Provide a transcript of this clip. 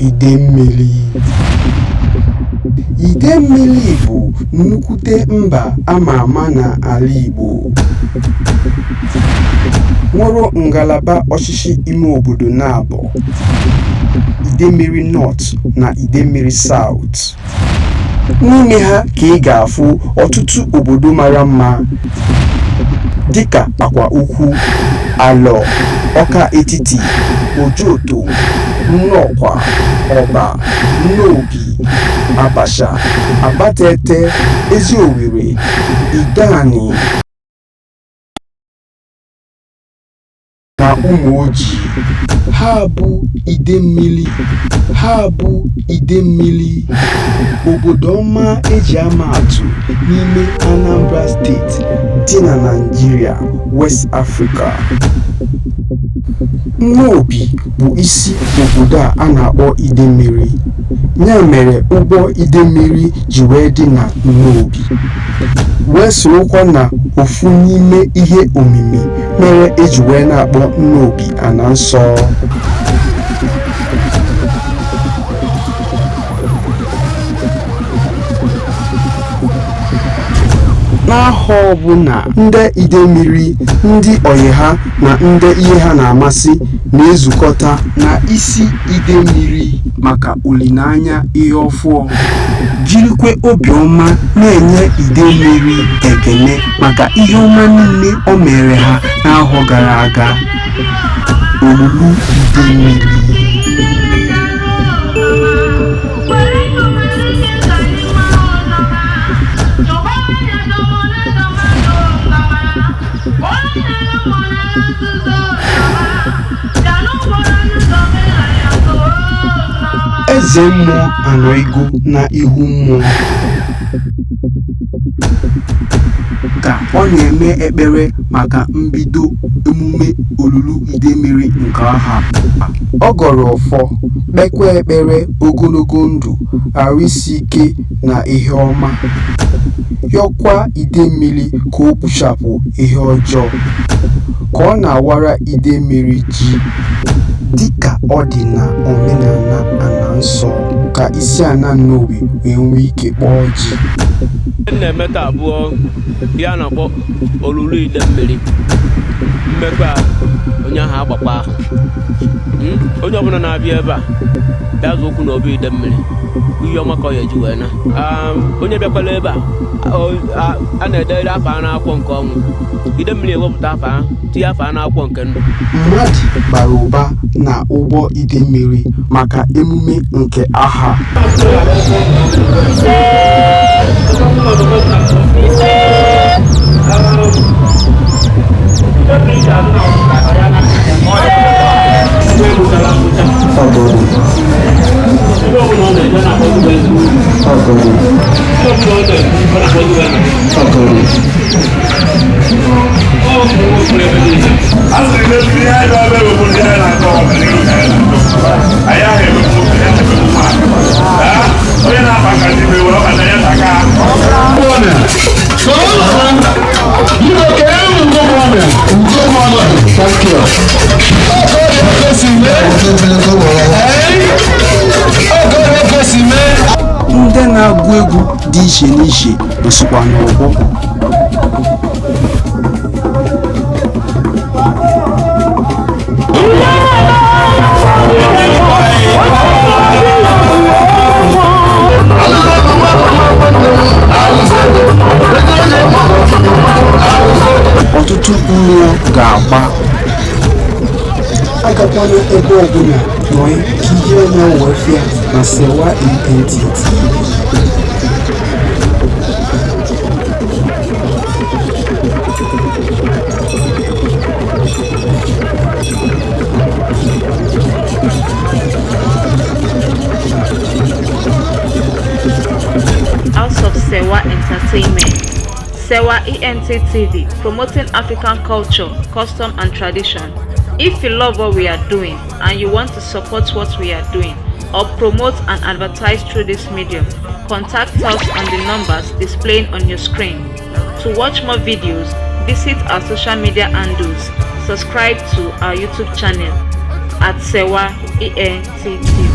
Idemmili. Idemmili bụ nnukwute mba ama ama n'ala Igbo, nwere ngalaba ọchịchị ime obodo naabọ: Idemmili North na Idemmili South. N'ime ha ka ị ga-afụ ọtụtụ obodo mara mma dịka Akwa Ukwu, Alọ, Ọka Etiti, Ojoto, Nnọkwa, Ọba, Nnobi, Abasha, Abatete, Eziowelle, Ideani na Ụmụoji. Ha bụ Idemmili, ha bụ Idemmili, obodo ọma eji ama atụ n'ime Anambra Steeti dị na Naịjirịa, West Africa. Nnobi bụ isi obodo a na-akpọ Idemmili, ya mere ụgbọ Idemmili ji wee dị na Nnobi, wee sorokwa na ofu n'ime ihe omimi mere eji wee na-akpọ Nnobi ana nsọ. N'ahọ ọbụla, ndị Idemmili, ndị ọyị ha na ndị ihe ha na-amasị na-ezukọta na isi Idemmili maka olileanya ihe ọfụọ, jirikwa obiọma na-enye Idemmili ekele maka ihe ọma niile o mere ha n'ahọ gara aga. Olulu Idemmili. Eze mmụọ anọigo na ihu mmụọ ka ọ na-eme ekpere maka mbido emume olulu Idemmili nke ahọ a. Ọ gọrọ ọfọ, kpekwa ekpere ogologo ndụ, arụ isi ike na ihe ọma, yọkwa Idemmili ka o kpochapụ ihe ọjọọ, ka ọ na-awara Idemmili ji dịka ọ dị na omenala ana nsọ ka isi ana Nnobi wee nwee ike kpọọ ji. Ihe m na-eme taa bụ ihe a na-akpọ olulu Idemmili. Mmekọ a onye ahụ agbakwa ahụ. Onye ọbụla na-abịa ebe a bịa zọọ ụkwụ n'obi Idemmili, ihe ọma ka ọ ya eji wee na. Onye bịakwala ebe a, a na-edere afa a n'akwụkwọ nke ọnwụ. Idemmili ewepụta afa ahụ, tinye afa a n'akwụkwọ nke ndụ. Mmadụ bara ụba na ụgbọ Idemmili maka emume nke ahọ a. Ndị na-agụ egwu dị iche n'iche nọsịkwa n'ọgbọ. Ọtụtụ mmụọ ga-agba. Agakwana ebe ọbụla nọị ka ihe anya wee fịa na Sewa ENT TV. House of Sewa Entertainment. Sewa ENT TV, promoting African culture, custom and tradition. If you love what we are doing and you want to support what we are doing or promote and advertise through this medium, contact us on the numbers displaying on your screen. To watch more videos, visit our social media handles, subscribe to our YouTube channel at Sewa ENT TV.